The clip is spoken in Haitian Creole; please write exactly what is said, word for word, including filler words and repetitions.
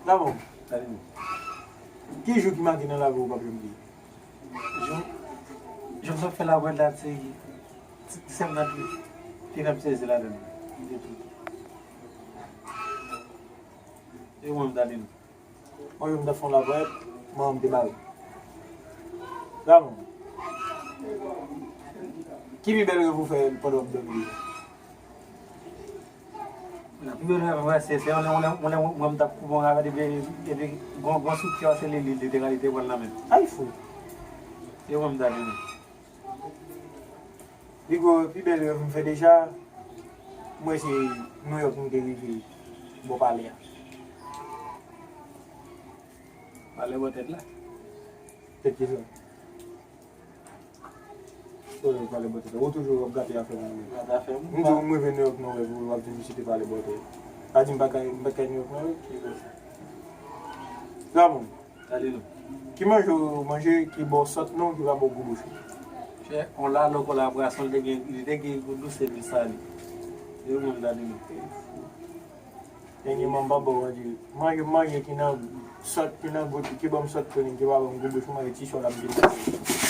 Damou, ki jou ki make nan lavi w ou p ap janm bliye? Jou, jou m sot fè labòd la, se, se, se m nan te nan sezi ladan l. E mwen m ta di nou. Mwen menm m ta fè yon labòd, manman m te bare. Damou, ki pi bèl rèv ou fè pandan w ap dòmi deja? Nan pi bèl rèv mwen, se, se yon lè, yon lè, yon lè, mwen, mwen, m t ap koupe yon ravèt, epi, epi, gon, gon swit ki pase li, li, literalite pran nan men m. Ay fou! Se mwen m ta di nou. Pi gwo, pi bèl rèv m fè deja, mwen se Nouyòk m te rive bò palè a. Palè bò tèt la. Tèt ki sa? Ou pale bòtè. Ou toujou ap gate afè moun. Gate afè moun. M di w, m rive Nouyòk nan rèv ou, w ap vin vizite pale bòtè. Sa di m pa kay, m pa kay Nouyòk nan rèv. Damou. Gade nou. Ki manje ou manje ki ba w sòt non, ki pa ba w gou bouch ou? Chè, on la, lòk la, pwason, li te gen, li te gen gou dous epi l sale. Yo menm gade nou. Dènyèman, m pa ba w manje. Manje, manje ki nan sòt, ki nan gou, ki ban m sòt konnen, ki pa ban m gou bouch, manje ti chòl ap vin.